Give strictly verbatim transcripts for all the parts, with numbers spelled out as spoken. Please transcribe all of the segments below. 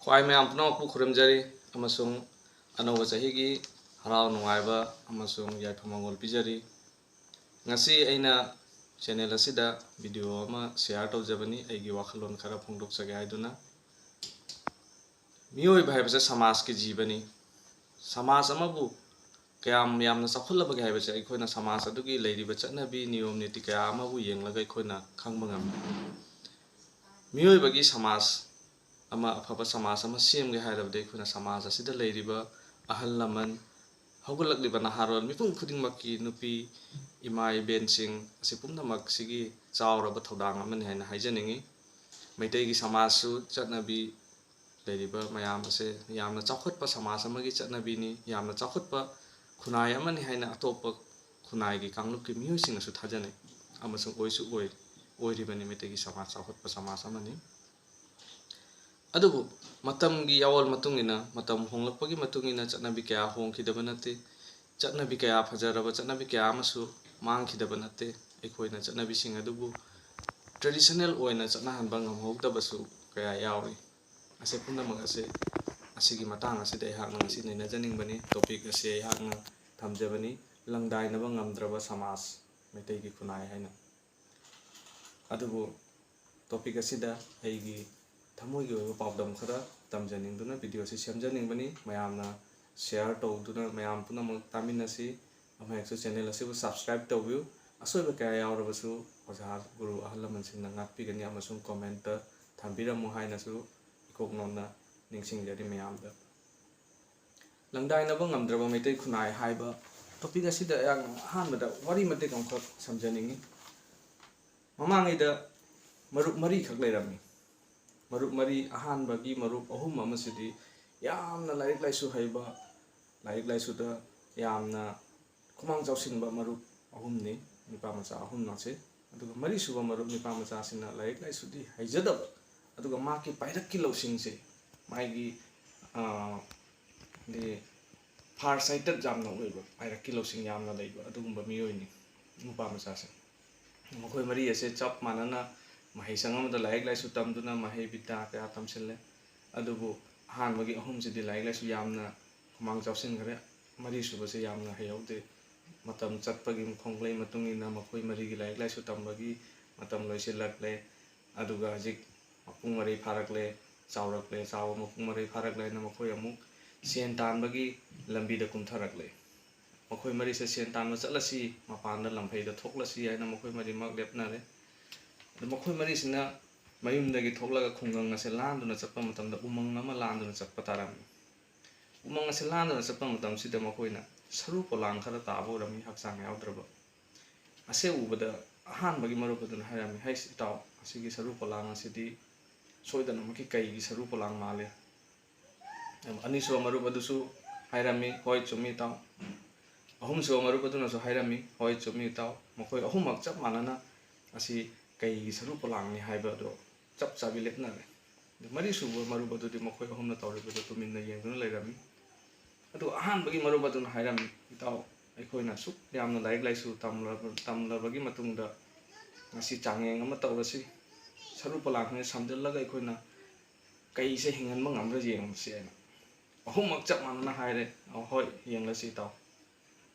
ꯈ꯭ꯋꯥꯏ ꯃꯌꯥꯝ ꯄꯨꯝꯅꯃꯛꯄꯨ ꯈꯨꯔꯨꯝꯖꯔꯤ ꯑꯃꯁꯨꯡ ꯑꯅꯧꯕ ꯆꯍꯤꯒꯤ ꯍꯔꯥꯎ ꯅꯨꯡꯉꯥꯏꯕ ꯑꯃꯁꯨꯡ ꯌꯥꯏꯐ ꯃꯪꯒꯣꯜ ꯄꯤꯖꯔꯤ꯫ ꯉꯁꯤ ꯑꯩꯅ ꯆꯦꯅꯦꯜ ꯑꯁꯤꯗ ꯚꯤꯗꯤꯑꯣ ꯑꯃ ꯁꯤꯌꯥꯔ ꯇꯧꯖꯕꯅꯤ, ꯑꯩꯒꯤ ꯋꯥꯈꯜꯂꯣꯟ ꯈꯔ ꯐꯣꯡꯗꯣꯛꯆꯒꯦ ꯍꯥꯏꯗꯨꯅ꯫ ꯃꯤꯑꯣꯏꯕ ꯍꯥꯏꯕꯁꯦ ꯁꯃꯥꯖꯀꯤ ꯖꯤꯕꯅꯤ꯫ ꯁꯃꯥꯖ ꯑꯃꯕꯨ ꯀꯌꯥꯝ ꯌꯥꯝꯅ ꯆꯥꯎꯈꯠꯂꯕꯒꯦ ꯍꯥꯏꯕꯁꯦ ꯑꯩꯈꯣꯏꯅ ꯁꯃꯥꯖ ꯑꯗꯨꯒꯤ ꯂꯩꯔꯤꯕ ꯆꯠꯅꯕꯤ, ꯅꯤꯌꯣꯝ ꯅꯤꯇꯤ ꯀꯌꯥ ꯑꯃꯕꯨ ꯌꯦꯡꯂꯒ ꯑꯩꯈꯣꯏꯅ ꯈꯪꯕ ꯉꯝꯃꯤ꯫ ꯃꯤꯑꯣꯏꯕꯒꯤ ꯁꯃꯥꯖ ꯑꯃ, ꯑꯐꯕ ꯁꯃꯥꯖ ꯑꯃ ꯁꯦꯝꯒꯦ ꯍꯥꯏꯔꯕꯗꯤ ꯑꯩꯈꯣꯏꯅ ꯁꯃꯥꯖ ꯑꯁꯤꯗ ꯂꯩꯔꯤꯕ ꯑꯍꯜ ꯂꯃꯟ, ꯍꯧꯒꯠꯂꯛꯂꯤꯕ ꯅꯍꯥꯔꯣꯜ ꯃꯤꯄꯨꯝ ꯈꯨꯗꯤꯡꯃꯛꯀꯤ, ꯅꯨꯄꯤ, ꯏꯃꯥ ꯏꯕꯦꯟꯁꯤꯡ ꯑꯁꯤ ꯄꯨꯝꯅꯃꯛꯁꯤꯒꯤ ꯆꯥꯎꯔꯕ ꯊꯧꯗꯥꯡ ꯑꯃꯅꯤ ꯍꯥꯏꯅ ꯍꯥꯏꯖꯅꯤꯡꯏ꯫ ꯃꯩꯇꯩꯒꯤ ꯁꯃꯥꯖꯁꯨ ꯆꯠꯅꯕꯤ ꯂꯩꯔꯤꯕ ꯃꯌꯥꯝ ꯑꯁꯦ ꯌꯥꯝꯅ ꯆꯥꯎꯈꯠꯄ ꯁꯃꯥꯖ ꯑꯃꯒꯤ ꯆꯠꯅꯕꯤꯅꯤ, ꯌꯥꯝꯅ ꯆꯥꯎꯈꯠꯄ ꯈꯨꯟꯅꯥꯏ ꯑꯃꯅꯤ ꯍꯥꯏꯅ ꯑꯇꯣꯞꯄ ꯈꯨꯟꯅꯥꯏꯒꯤ ꯀꯥꯡꯂꯨꯞꯀꯤ ꯃꯤꯑꯣꯏꯁꯤꯡꯅꯁꯨ ꯊꯥꯖꯅꯩ ꯑꯃꯁꯨꯡ ꯑꯣꯏꯁꯨ ꯑꯣꯏ, ꯑꯣꯏꯔꯤꯕꯅꯤ꯫ ꯃꯩꯇꯩꯒꯤ ꯁꯃꯥꯖ ꯆꯥꯎꯈꯠꯄ ꯁꯃꯥꯖ ꯑꯃꯅꯤ꯫ ꯑꯗꯨꯕꯨ ꯃꯇꯝꯒꯤ ꯑꯑꯣꯟ ꯃꯇꯨꯡ ꯏꯟꯅ, ꯃꯇꯝ ꯍꯣꯡꯂꯛꯄꯒꯤ ꯃꯇꯨꯡ ꯏꯟꯅ ꯆꯠꯅꯕꯤ ꯀꯌꯥ ꯍꯣꯡꯈꯤꯗꯕ ꯅꯠꯇꯦ꯫ ꯆꯠꯅꯕꯤ ꯀꯌꯥ, ꯐꯖꯔꯕ ꯆꯠꯅꯕꯤ ꯀꯌꯥ ꯑꯃꯁꯨ ꯃꯥꯡꯈꯤꯗꯕ ꯅꯠꯇꯦ꯫ ꯑꯩꯈꯣꯏꯅ ꯆꯠꯅꯕꯤꯁꯤꯡ ꯑꯗꯨꯕꯨ ꯇ꯭ꯔꯦꯗꯤꯁꯅꯦꯜ ꯑꯣꯏꯅ ꯆꯠꯅꯍꯟꯕ ꯉꯝꯍꯧꯗꯕꯁꯨ ꯀꯌꯥ ꯌꯥꯎꯔꯤ꯫ ꯑꯁꯤ ꯄꯨꯝꯅꯃꯛ ꯑꯁꯤ, ꯑꯁꯤꯒꯤ ꯃꯇꯥꯡ ꯑꯁꯤꯗ ꯑꯩꯍꯥꯛꯅ ꯉꯁꯤ ꯅꯩꯅꯖꯅꯤꯡꯕꯅꯤ꯫ ꯇꯣꯄꯤꯛ ꯑꯁꯤ ꯑꯩꯍꯥꯛꯅ ꯊꯝꯖꯕꯅꯤ, "ꯂꯪꯗꯥꯏꯅꯕ ꯉꯝꯗ꯭ꯔꯕ ꯁꯃꯥꯖ, ꯃꯩꯇꯩꯒꯤ ꯈꯨꯟꯅꯥꯏ" ꯍꯥꯏꯅ꯫ ꯑꯗꯨꯕꯨ ꯇꯣꯄꯤꯛ ꯑꯁꯤꯗ ꯑꯩꯒꯤ ꯊꯃꯣꯏꯒꯤ ꯑꯣꯏꯕ ꯄꯥꯎꯗꯝ ꯈꯔ ꯇꯝꯖꯅꯤꯡꯗꯨꯅ ꯚꯤꯗꯤꯑꯣ ꯑꯁꯤ ꯁꯦꯝꯖꯅꯤꯡꯕꯅꯤ꯫ ꯃꯌꯥꯝꯅ ꯁꯤꯌꯥꯔ ꯇꯧꯗꯨꯅ ꯃꯌꯥꯝ ꯄꯨꯝꯅꯃꯛ ꯇꯥꯃꯤꯟꯅꯁꯤ꯫ ꯑꯃꯍꯦꯛꯁꯨ ꯆꯦꯅꯦꯜ ꯑꯁꯤꯕꯨ ꯁꯕꯁꯀ꯭ꯔꯥꯏꯕ ꯇꯧꯕꯤꯌꯨ꯫ ꯑꯁꯣꯏꯕ ꯀꯌꯥ ꯌꯥꯎꯔꯕꯁꯨ ꯑꯣꯖꯥ ꯒꯨꯔꯨ ꯑꯍꯜ ꯂꯃꯟꯁꯤꯡꯅ ꯉꯥꯛꯄꯤꯒꯅꯤ ꯑꯃꯁꯨꯡ ꯀꯣꯃꯦꯟꯇ ꯊꯝꯕꯤꯔꯝꯃꯨ ꯍꯥꯏꯅꯁꯨ ꯏꯀꯣꯛ ꯅꯧꯅ ꯅꯤꯡꯁꯤꯡꯖꯔꯤ ꯃꯌꯥꯝꯗ꯫ "ꯂꯪꯗꯥꯏꯅꯕ ꯉꯝꯗ꯭ꯔꯕ ꯃꯩꯇꯩ ꯈꯨꯟꯅꯥꯏ" ꯍꯥꯏꯕ ꯇꯣꯄꯤꯛ ꯑꯁꯤꯗ ꯑꯩꯍꯥꯛꯅ ꯑꯍꯥꯟꯕꯗ ꯋꯥꯔꯤ ꯃꯇꯦꯛ ꯑꯃꯈꯛ ꯁꯝꯖꯅꯤꯡꯉꯤ꯫ ꯃꯃꯥꯡꯉꯩꯗ ꯃꯔꯨꯞ ꯃꯔꯤꯈꯛ ꯂꯩꯔꯝꯃꯤ꯫ ꯃꯔꯨꯞ ꯃꯔꯤ, ꯑꯍꯥꯟꯕꯒꯤ ꯃꯔꯨꯞ ꯑꯍꯨꯝ ꯑꯃꯁꯤꯗꯤ ꯌꯥꯝꯅ ꯂꯥꯏꯔꯤꯛ ꯂꯥꯏꯁꯨ ꯍꯩꯕ, ꯂꯥꯏꯔꯤꯛ ꯂꯥꯏꯁꯨꯗ ꯌꯥꯝꯅ ꯈꯨꯃꯥꯡ ꯆꯥꯎꯁꯤꯟꯕ ꯃꯔꯨꯞ ꯑꯍꯨꯝꯅꯤ, ꯅꯨꯄꯥ ꯃꯆꯥ ꯑꯍꯨꯝ ꯑꯁꯤ꯫ ꯑꯗꯨꯒ ꯃꯔꯤꯁꯨꯕ ꯃꯔꯨꯞ ꯅꯨꯄꯥ ꯃꯆꯥꯁꯤꯅ ꯂꯥꯏꯔꯤꯛ ꯂꯥꯏꯁꯨꯗꯤ ꯍꯩꯖꯗꯕ, ꯑꯗꯨꯒ ꯃꯍꯥꯛꯀꯤ ꯄꯥꯏꯔꯛꯀꯤ ꯂꯧꯁꯤꯡꯁꯦ, ꯃꯥꯒꯤ, ꯑ, ꯗꯤ ꯐꯥꯔ ꯁꯥꯏꯇꯦꯠ ꯌꯥꯝꯅ ꯑꯣꯏꯕ, ꯄꯥꯏꯔꯛꯀꯤ ꯂꯧꯁꯤꯡ ꯌꯥꯝꯅ ꯂꯩꯕ ꯑꯗꯨꯒꯨꯝꯕ ꯃꯤꯑꯣꯏꯅꯤ ꯅꯨꯄꯥ ꯃꯆꯥꯁꯦ꯫ ꯃꯈꯣꯏ ꯃꯔꯤ ꯑꯁꯦ ꯆꯞ ꯃꯥꯟꯅꯅ ꯃꯍꯩꯁꯪ ꯑꯃꯗ ꯂꯥꯏꯔꯤꯛ ꯂꯥꯏꯁꯨ ꯇꯝꯗꯨꯅ ꯃꯍꯩ ꯕꯤꯗ꯭ꯌꯥ ꯀꯌꯥ ꯇꯝꯁꯤꯜꯂꯦ꯫ ꯑꯗꯨꯕꯨ ꯑꯍꯥꯟꯕꯒꯤ ꯑꯍꯨꯝꯁꯤꯗꯤ ꯂꯥꯏꯔꯤꯛ ꯂꯥꯏꯁꯨ ꯌꯥꯝꯅ ꯈꯨꯃꯥꯡ ꯆꯥꯎꯁꯤꯟꯈ꯭ꯔꯦ꯫ ꯃꯔꯤꯁꯨꯕꯁꯦ ꯌꯥꯝꯅ ꯍꯩꯍꯧꯗꯦ꯫ ꯃꯇꯝ ꯆꯠꯄꯒꯤ ꯈꯣꯡꯂꯩ ꯃꯇꯨꯡ ꯏꯟꯅ ꯃꯈꯣꯏ ꯃꯔꯤꯒꯤ ꯂꯥꯏꯔꯤꯛ ꯂꯥꯏꯁꯨ ꯇꯝꯕꯒꯤ ꯃꯇꯝ ꯂꯣꯏꯁꯤꯜꯂꯛꯂꯦ꯫ ꯑꯗꯨꯒ ꯍꯧꯖꯤꯛ ꯃꯄꯨꯡ ꯃꯔꯩ ꯐꯥꯔꯛꯂꯦ, ꯆꯥꯎꯔꯛꯂꯦ, ꯆꯥꯎꯕ ꯃꯄꯨꯡ ꯃꯔꯩ ꯐꯥꯔꯛꯂꯦ ꯍꯥꯏꯅ ꯃꯈꯣꯏ ꯑꯃꯨꯛ ꯁꯦꯟ ꯇꯥꯟꯕꯒꯤ ꯂꯝꯕꯤꯗ ꯀꯨꯝꯊꯔꯛꯂꯦ꯫ ꯃꯈꯣꯏ ꯃꯔꯤꯁꯦ ꯁꯦꯟ ꯇꯥꯟꯕ ꯆꯠꯂꯁꯤ, ꯃꯄꯥꯟꯗ ꯂꯝꯐꯩꯗ ꯊꯣꯛꯂꯁꯤ ꯍꯥꯏꯅ ꯃꯈꯣꯏ ꯃꯔꯤꯃꯛ ꯂꯦꯞꯅꯔꯦ꯫ ꯑꯗꯨ ꯃꯈꯣꯏ ꯃꯔꯤꯁꯤꯅ ꯃꯌꯨꯝꯗꯒꯤ ꯊꯣꯛꯂꯒ ꯈꯨꯡꯒꯪ ꯑꯁꯦ ꯂꯥꯟꯗꯨꯅ ꯆꯠꯄ ꯃꯇꯝꯗ ꯎꯃꯪ ꯑꯃ ꯂꯥꯟꯗꯨꯅ ꯆꯠꯄ ꯇꯥꯔꯝꯃꯤ꯫ ꯎꯃꯪ ꯑꯁꯦ ꯂꯥꯟꯗꯨꯅ ꯆꯠꯄ ꯃꯇꯝꯁꯤꯗ ꯃꯈꯣꯏꯅ ꯁꯔꯨ ꯄꯣꯂꯥꯡ ꯈꯔ ꯇꯥꯕ ꯎꯔꯝꯃꯤ, ꯍꯛꯆꯥꯡ ꯌꯥꯎꯗ꯭ꯔꯕ꯫ ꯑꯁꯦ ꯎꯕꯗ ꯑꯍꯥꯟꯕꯒꯤ ꯃꯔꯨꯞ ꯑꯗꯨꯅ ꯍꯥꯏꯔꯝꯃꯤ, "ꯍꯩꯁ ꯏꯇꯥꯎ, ꯑꯁꯤꯒꯤ ꯁꯔꯨ ꯄꯣꯂꯥꯡ ꯑꯁꯤꯗꯤ ꯁꯣꯏꯗꯅꯃꯛꯀꯤ ꯀꯩꯒꯤ ꯁꯔꯨ ꯄꯣꯂꯥꯡ ꯃꯥꯜꯂꯤ"꯫ ꯑꯅꯤꯁꯨꯕ ꯃꯔꯨꯞ ꯑꯗꯨꯁꯨ ꯍꯥꯏꯔꯝꯃꯤ, "ꯍꯣꯏ, ꯆꯨꯝꯃꯤ ꯏꯇꯥꯎ"꯫ ꯑꯍꯨꯝꯁꯨꯕ ꯃꯔꯨꯞ ꯑꯗꯨꯅꯁꯨ ꯍꯥꯏꯔꯝꯃꯤ, "ꯍꯣꯏ, ꯆꯨꯝꯃꯤ ꯏꯇꯥꯎ"꯫ ꯃꯈꯣꯏ ꯑꯍꯨꯝꯃꯛ ꯆꯞ ꯃꯥꯟꯅꯅ ꯑꯁꯤ ꯀꯩꯒꯤ ꯁꯔꯨ ꯄꯣꯂꯥꯡꯅꯤ ꯍꯥꯏꯕ ꯑꯗꯨ ꯆꯞ ꯆꯥꯕꯤ ꯂꯦꯞꯅꯔꯦ꯫ ꯑꯗꯨ ꯃꯔꯤꯁꯨꯕ ꯃꯔꯨꯞ ꯑꯗꯨꯗꯤ ꯃꯈꯣꯏ ꯑꯍꯨꯝꯅ ꯇꯧꯔꯤꯕꯗꯨ ꯇꯨꯃꯤꯟꯅ ꯌꯦꯡꯗꯨꯅ ꯂꯩꯔꯝꯃꯤ꯫ ꯑꯗꯨ ꯑꯍꯥꯟꯕꯒꯤ ꯃꯔꯨꯞ ꯑꯗꯨꯅ ꯍꯥꯏꯔꯝꯃꯤ, "ꯏꯇꯥꯎ, ꯑꯩꯈꯣꯏꯅ ꯑꯁꯨꯛ ꯌꯥꯝꯅ ꯂꯥꯏꯔꯤꯛ ꯂꯥꯏꯁꯨ ꯇꯝꯂꯕ-, ꯇꯝꯂꯕꯒꯤ ꯃꯇꯨꯡꯗ ꯉꯁꯤ ꯆꯥꯡꯌꯦꯡ ꯑꯃ ꯇꯧꯔꯁꯤ꯫ ꯁꯔꯨ ꯄꯣꯂꯥꯡꯁꯤꯡꯁꯦ ꯁꯝꯖꯤꯜꯂꯒ ꯑꯩꯈꯣꯏꯅ ꯀꯩꯁꯦ ꯍꯤꯡꯍꯟꯕ ꯉꯝꯕ꯭ꯔꯥ ꯌꯦꯡꯉꯁꯤ" ꯍꯥꯏꯅ ꯑꯍꯨꯝꯃꯛ ꯆꯞ ꯃꯥꯟꯅꯅ ꯍꯥꯏꯔꯦ꯫ "ꯑ, ꯍꯣꯏ, ꯌꯦꯡꯂꯁꯤ ꯏꯇꯥꯎ"꯫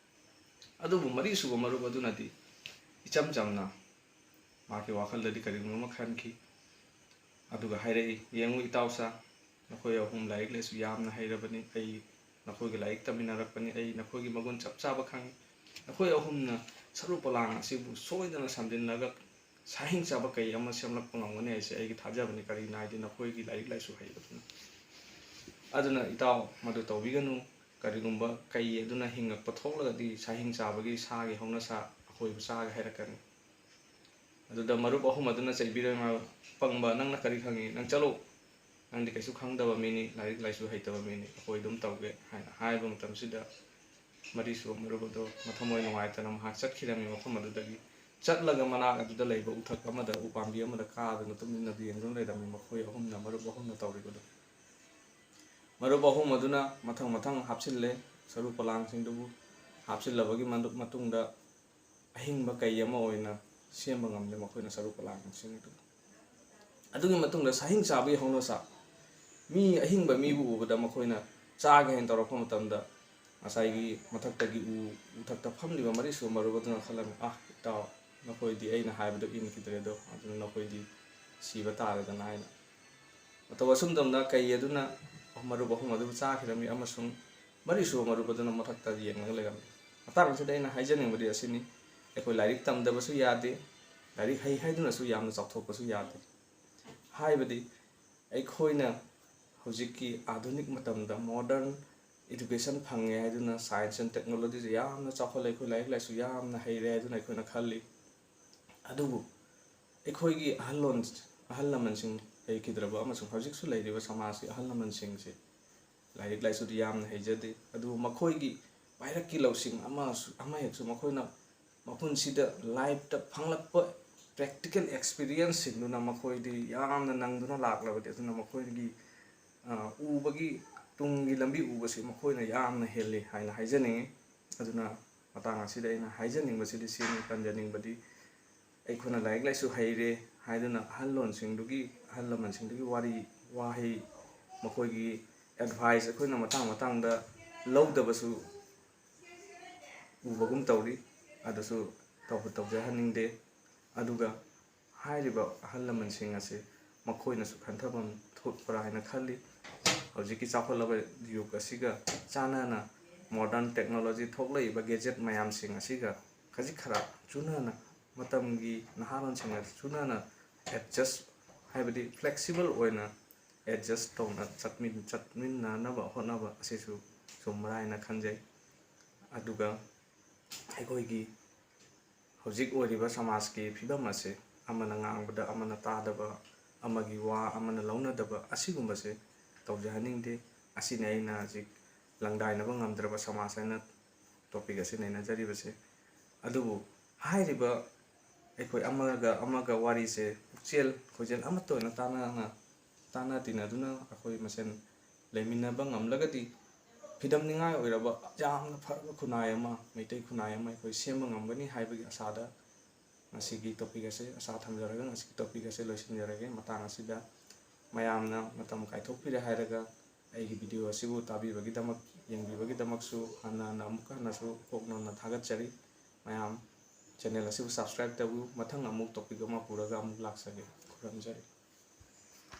ꯑꯗꯨꯕꯨ ꯃꯔꯤꯁꯨꯕ ꯃꯔꯨꯞ ꯑꯗꯨꯅꯗꯤ ꯏꯆꯝ ꯆꯝꯅ ꯃꯍꯥꯛꯀꯤ ꯋꯥꯈꯜꯗꯗꯤ ꯀꯔꯤꯒꯨꯝꯕ ꯑꯃ ꯈꯟꯈꯤ꯫ ꯑꯗꯨꯒ ꯍꯥꯏꯔꯛꯏ, "ꯌꯦꯡꯉꯨ ꯏꯇꯥꯎꯁꯥ, ꯅꯈꯣꯏ ꯑꯍꯨꯝ ꯂꯥꯏꯔꯤꯛ ꯂꯥꯏꯁꯨ ꯌꯥꯝꯅ ꯍꯩꯔꯕꯅꯤ, ꯑꯩ ꯅꯈꯣꯏꯒ ꯂꯥꯏꯔꯤꯛ ꯇꯝꯃꯤꯟꯅꯔꯛꯄꯅꯤ, ꯑꯩ ꯅꯈꯣꯏꯒꯤ ꯃꯒꯨꯟ ꯆꯞ ꯆꯥꯕ ꯈꯪꯏ꯫ ꯅꯈꯣꯏ ꯑꯍꯨꯝꯅ ꯁꯔꯨ ꯄꯣꯂꯥꯡ ꯑꯁꯤꯕꯨ ꯁꯣꯏꯗꯅ ꯁꯝꯖꯤꯟꯅꯒ ꯁꯥꯍꯤꯡ ꯆꯥꯕ ꯀꯩ ꯑꯃ ꯁꯦꯝꯂꯛꯄ ꯉꯝꯒꯅꯤ ꯍꯥꯏꯁꯦ ꯑꯩꯒꯤ ꯊꯥꯖꯕꯅꯤ, ꯀꯔꯤꯒꯤꯅꯣ ꯍꯥꯏꯗꯤ ꯅꯈꯣꯏꯒꯤ ꯂꯥꯏꯔꯤꯛ ꯂꯥꯏꯁꯨ ꯍꯩꯕꯗꯨꯅ꯫ ꯑꯗꯨꯅ ꯏꯇꯥꯎ, ꯃꯗꯨ ꯇꯧꯕꯤꯒꯅꯨ꯫ ꯀꯔꯤꯒꯨꯝꯕ ꯀꯩ ꯑꯗꯨꯅ ꯍꯤꯡꯉꯛꯄ ꯊꯣꯛꯂꯒꯗꯤ ꯁꯥꯍꯤꯡ ꯆꯥꯕꯒꯤ ꯁꯥꯒꯤ ꯍꯧꯅꯁꯥ ꯑꯩꯈꯣꯏꯕꯨ ꯆꯥꯒꯦ ꯍꯥꯏꯔꯛꯀꯅꯤ"꯫ ꯑꯗꯨꯗ ꯃꯔꯨꯞ ꯑꯍꯨꯝ ꯑꯗꯨꯅ ꯆꯩꯕꯤꯔꯝꯃꯤ, "ꯄꯪꯕ, ꯅꯪꯅ ꯀꯔꯤ ꯈꯪꯉꯤ? ꯅꯪ ꯆꯠꯂꯣ, ꯅꯪꯗꯤ ꯀꯩꯁꯨ ꯈꯪꯗꯕ ꯃꯤꯅꯤ, ꯂꯥꯏꯔꯤꯛ ꯂꯥꯏꯁꯨ ꯍꯩꯇꯕ ꯃꯤꯅꯤ, ꯑꯩꯈꯣꯏ ꯑꯗꯨꯝ ꯇꯧꯒꯦ" ꯍꯥꯏꯅ ꯍꯥꯏꯕ ꯃꯇꯝꯁꯤꯗ ꯃꯔꯤꯁꯨꯕ ꯃꯔꯨꯞ ꯑꯗꯣ ꯃꯊꯃꯣꯏ ꯅꯨꯡꯉꯥꯏꯇꯅ ꯃꯍꯥꯛ ꯆꯠꯈꯤꯔꯝꯃꯤ꯫ ꯃꯐꯝ ꯑꯗꯨꯗꯒꯤ ꯆꯠꯂꯒ ꯃꯅꯥꯛ ꯑꯗꯨꯗ ꯂꯩꯕ ꯎꯊꯛ ꯑꯃꯗ, ꯎꯄꯥꯝꯕꯤ ꯑꯃꯗ ꯀꯥꯗꯨꯅ ꯇꯨꯃꯤꯟꯅ ꯌꯦꯡꯗꯨꯅ ꯂꯩꯔꯝꯃꯤ ꯃꯈꯣꯏ ꯑꯍꯨꯝꯅ, ꯃꯔꯨꯞ ꯑꯍꯨꯝꯅ ꯇꯧꯔꯤꯕꯗꯨ꯫ ꯃꯔꯨꯞ ꯑꯍꯨꯝ ꯑꯗꯨꯅ ꯃꯊꯪ ꯃꯊꯪ ꯍꯥꯞꯆꯤꯜꯂꯦ ꯁꯔꯨ ꯄꯣꯂꯥꯡꯁꯤꯡꯗꯨꯕꯨ꯫ ꯍꯥꯞꯆꯤꯜꯂꯕꯒꯤ ꯃꯇꯨꯡꯗ ꯑꯍꯤꯡꯕ ꯀꯩ ꯑꯃ ꯑꯣꯏꯅ ꯁꯦꯝꯕ ꯉꯝꯂꯦ ꯃꯈꯣꯏꯅ ꯁꯔꯨ ꯄꯣꯂꯥꯡꯁꯤꯡ ꯑꯗꯨ꯫ ꯑꯗꯨꯒꯤ ꯃꯇꯨꯡꯗ ꯁꯥꯍꯤꯡ ꯆꯥꯕꯒꯤ ꯍꯧꯅꯁꯥ, ꯃꯤ ꯑꯍꯤꯡꯕ ꯃꯤꯕꯨ ꯎꯕꯗ ꯃꯈꯣꯏꯅ ꯆꯥꯒꯦ ꯍꯥꯏꯅ ꯇꯧꯔꯛꯄ ꯃꯇꯝꯗ ꯉꯁꯥꯏꯒꯤ ꯃꯊꯛꯇꯒꯤ ꯎ, ꯎꯊꯛꯇ ꯐꯝꯂꯤꯕ ꯃꯔꯤꯁꯨ ꯃꯔꯨꯕꯗꯨꯅ ꯈꯜꯂꯝꯃꯤ, "ꯑꯥ, ꯏꯇꯥꯎ, ꯅꯈꯣꯏꯗꯤ ꯑꯩꯅ ꯍꯥꯏꯕꯗꯨ ꯏꯟꯈꯤꯗ꯭ꯔꯦꯗꯣ, ꯑꯗꯨꯅ ꯅꯈꯣꯏꯗꯤ ꯁꯤꯕ ꯇꯥꯔꯦꯗꯅ" ꯍꯥꯏꯅ꯫ ꯃꯇꯧ ꯑꯁꯨꯝ ꯇꯧꯅ ꯀꯩ ꯑꯗꯨꯅ ꯃꯔꯨꯞ ꯑꯍꯨꯝ ꯑꯗꯨꯕꯨ ꯆꯥꯈꯤꯔꯝꯃꯤ ꯑꯃꯁꯨꯡ ꯃꯔꯤꯁꯨꯕ ꯃꯔꯨꯞ ꯑꯗꯨꯅ ꯃꯊꯛꯇ ꯌꯦꯡꯂꯒ ꯂꯩꯔꯝꯃꯤ꯫ ꯃꯇꯥꯡ ꯑꯁꯤꯗ ꯑꯩꯅ ꯍꯥꯏꯖꯅꯤꯡꯕꯗꯤ ꯑꯁꯤꯅꯤ, ꯑꯩꯈꯣꯏ ꯂꯥꯏꯔꯤꯛ ꯇꯝꯗꯕꯁꯨ ꯌꯥꯗꯦ, ꯂꯥꯏꯔꯤꯛ ꯍꯩ ꯍꯥꯏꯗꯨꯅꯁꯨ ꯌꯥꯝꯅ ꯆꯥꯎꯊꯣꯛꯄꯁꯨ ꯌꯥꯗꯦ꯫ ꯍꯥꯏꯕꯗꯤ ꯑꯩꯈꯣꯏꯅ ꯍꯧꯖꯤꯛꯀꯤ ꯑꯥꯙꯨꯅꯤꯛ ꯃꯇꯝꯗ modern education ꯐꯪꯉꯦ ꯍꯥꯏꯗꯨꯅ, science and technology ꯁꯦ ꯌꯥꯝꯅ ꯆꯥꯎꯈꯠꯂꯦ, ꯑꯩꯈꯣꯏ ꯂꯥꯏꯔꯤꯛ ꯂꯥꯏꯁꯨ ꯌꯥꯝꯅ ꯍꯩꯔꯦ ꯍꯥꯏꯗꯨꯅ ꯑꯩꯈꯣꯏꯅ ꯈꯜꯂꯤ꯫ ꯑꯗꯨꯕꯨ ꯑꯩꯈꯣꯏꯒꯤ ꯑꯍꯜꯂꯣꯟ, ꯑꯍꯜ ꯂꯃꯟꯁꯤꯡ, ꯂꯩꯈꯤꯗ꯭ꯔꯕ ꯑꯃꯁꯨꯡ ꯍꯧꯖꯤꯛꯁꯨ ꯂꯩꯔꯤꯕ ꯁꯃꯥꯖꯀꯤ ꯑꯍꯜ ꯂꯃꯟꯁꯤꯡꯁꯦ ꯂꯥꯏꯔꯤꯛ ꯂꯥꯏꯁꯨꯗꯤ ꯌꯥꯝꯅ ꯍꯩꯖꯗꯦ, ꯑꯗꯨꯕꯨ ꯃꯈꯣꯏꯒꯤ ꯄꯥꯏꯔꯛꯀꯤ ꯂꯧꯁꯤꯡ ꯑꯃꯁꯨ, ꯑꯃ ꯍꯦꯛꯁꯨ ꯃꯈꯣꯏꯅ ꯃꯄꯨꯟꯁꯤꯗ life ꯇ ꯐꯪꯂꯛꯄ practical experience ꯁꯤꯡꯗꯨꯅ ꯃꯈꯣꯏꯗꯤ ꯌꯥꯝꯅ ꯅꯪꯗꯨꯅ ꯂꯥꯛꯂꯕꯗꯤ, ꯑꯗꯨꯅ ꯃꯈꯣꯏꯒꯤ, ꯑ, ꯎꯕꯒꯤ, ꯇꯨꯡꯒꯤ ꯂꯝꯕꯤ ꯎꯕꯁꯤ ꯃꯈꯣꯏꯅ ꯌꯥꯝꯅ ꯍꯦꯜꯂꯤ ꯍꯥꯏꯅ ꯍꯥꯏꯖꯅꯤꯡꯉꯤ꯫ ꯑꯗꯨꯅ ꯃꯇꯥꯡ ꯑꯁꯤꯗ ꯑꯩꯅ ꯍꯥꯏꯖꯅꯤꯡꯕꯁꯤꯗꯤ ꯁꯤꯅꯤ, ꯄꯟꯖꯅꯤꯡꯕꯗꯤ, ꯑꯩꯈꯣꯏꯅ ꯂꯥꯏꯔꯤꯛ ꯂꯥꯏꯁꯨ ꯍꯩꯔꯦ ꯍꯥꯏꯗꯨꯅ ꯑꯍꯜꯂꯣꯟꯁꯤꯡꯗꯨꯒꯤ, ꯑꯍꯜ ꯂꯃꯟꯁꯤꯡꯗꯨꯒꯤ ꯋꯥꯔꯤ ꯋꯥꯍꯩ, ꯃꯈꯣꯏꯒꯤ advice ꯑꯩꯈꯣꯏꯅ ꯃꯇꯥꯡ ꯃꯇꯥꯡꯗ ꯂꯧꯗꯕꯁꯨ ꯎꯕꯒꯨꯝ ꯇꯧꯔꯤ꯫ ꯑꯗꯨꯁꯨ ꯇꯧꯕ ꯇꯧꯖꯍꯟꯅꯤꯡꯗꯦ꯫ ꯑꯗꯨꯒ ꯍꯥꯏꯔꯤꯕ ꯑꯍꯜ ꯂꯃꯟꯁꯤꯡ ꯑꯁꯤ ꯃꯈꯣꯏꯅꯁꯨ ꯈꯟꯊꯐꯝ ꯊꯣꯛꯄ꯭ꯔꯥ ꯍꯥꯏꯅ ꯈꯜꯂꯤ꯫ ꯍꯧꯖꯤꯛꯀꯤ ꯆꯥꯎꯈꯠꯂꯕ ꯌꯨꯒ ꯑꯁꯤꯒ ꯆꯥꯟꯅꯅ modern technology ꯊꯣꯛꯂꯛꯏꯕ gadget ꯃꯌꯥꯝꯁꯤꯡ ꯑꯁꯤꯒ ꯈꯖꯤꯛ ꯈꯔ ꯆꯨꯅꯅ, ꯃꯇꯝꯒꯤ ꯅꯍꯥꯔꯣꯟꯁꯤꯡꯒ ꯆꯨꯅꯅ adjust, ꯍꯥꯏꯕꯗꯤ flexible ꯑꯣꯏꯅ adjust ꯇꯧꯅ ꯆꯠꯃꯤꯟ-, ꯆꯠꯃꯤꯟꯅꯅꯕ ꯍꯣꯠꯅꯕ ꯑꯁꯤꯁꯨ ꯆꯨꯝꯕ꯭ꯔꯥ ꯍꯥꯏꯅ ꯈꯟꯖꯩ꯫ ꯑꯗꯨꯒ ꯑꯩꯈꯣꯏꯒꯤ ꯍꯧꯖꯤꯛ ꯑꯣꯏꯔꯤꯕ ꯁꯃꯥꯖꯀꯤ ꯐꯤꯕꯝ ꯑꯁꯤ ꯑꯃꯅ ꯉꯥꯡꯕꯗ ꯑꯃꯅ ꯇꯥꯗꯕ, ꯑꯃꯒꯤ ꯋꯥ ꯑꯃꯅ ꯂꯧꯅꯗꯕ, ꯑꯁꯤꯒꯨꯝꯕꯁꯦ ꯇꯧꯖꯍꯟꯅꯤꯡꯗꯦ꯫ ꯑꯁꯤꯅꯤ ꯑꯩꯅ ꯍꯧꯖꯤꯛ ꯂꯪꯗꯥꯏꯅꯕ ꯉꯝꯗ꯭ꯔꯕ ꯁꯃꯥꯖ ꯍꯥꯏꯅ topic ꯑꯁꯤ ꯅꯩꯅꯖꯔꯤꯕꯁꯦ꯫ ꯑꯗꯨꯕꯨ ꯍꯥꯏꯔꯤꯕ ꯑꯩꯈꯣꯏ ꯑꯃꯒ ꯑꯃꯒ ꯋꯥꯔꯤꯁꯦ ꯄꯨꯛꯆꯦꯜ ꯈꯣꯏꯖꯦꯜ ꯑꯃꯠꯇ ꯑꯣꯏꯅ ꯇꯥꯟꯅꯅ, ꯇꯥꯟꯅ ꯇꯤꯟꯅꯗꯨꯅ ꯑꯩꯈꯣꯏ ꯃꯁꯦꯟ ꯂꯩꯃꯤꯟꯅꯕ ꯉꯝꯂꯒꯗꯤ ꯐꯤꯗꯝꯅꯤꯡꯉꯥꯏ ꯑꯣꯏꯔꯕ ꯌꯥꯝꯅ ꯐꯔꯕ ꯈꯨꯟꯅꯥꯏ ꯑꯃ, ꯃꯩꯇꯩ ꯈꯨꯟꯅꯥꯏ ꯑꯃ ꯑꯩꯈꯣꯏ ꯁꯦꯝꯕ ꯉꯝꯒꯅꯤ ꯍꯥꯏꯕꯒꯤ ꯑꯁꯥꯗ ꯉꯁꯤꯒꯤ topic ꯑꯁꯦ, ꯑꯁꯥ ꯊꯝꯖꯔꯒ ꯉꯁꯤꯒꯤ topic ꯑꯁꯦ ꯂꯣꯏꯁꯤꯟꯖꯔꯒꯦ꯫ ꯃꯇꯥꯡ ꯑꯁꯤꯗ ꯃꯌꯥꯝꯅ ꯃꯇꯝ ꯀꯥꯏꯊꯣꯛꯄꯤꯔꯦ ꯍꯥꯏꯔꯒ ꯑꯩꯒꯤ video ꯑꯁꯤꯕꯨ ꯇꯥꯕꯤꯕꯒꯤꯗꯃꯛ, ꯌꯦꯡꯕꯤꯕꯒꯤꯗꯃꯛꯁꯨ ꯍꯟꯅ ꯍꯟꯅ ꯑꯃꯨꯛꯀ ꯍꯟꯅꯁꯨ ꯀꯣꯛ ꯅꯧꯅ ꯊꯥꯒꯠꯆꯔꯤ꯫ ꯃꯌꯥꯝ channel ꯑꯁꯤꯕꯨ subscribe ꯇꯧꯕꯤꯌꯨ꯫ ꯃꯊꯪ ꯑꯃꯨꯛ topic ꯑꯃ ꯄꯨꯔꯒ ꯑꯃꯨꯛ ꯂꯥꯛꯆꯒꯦ꯫ ꯈꯨꯔꯨꯝꯖꯔꯤ꯫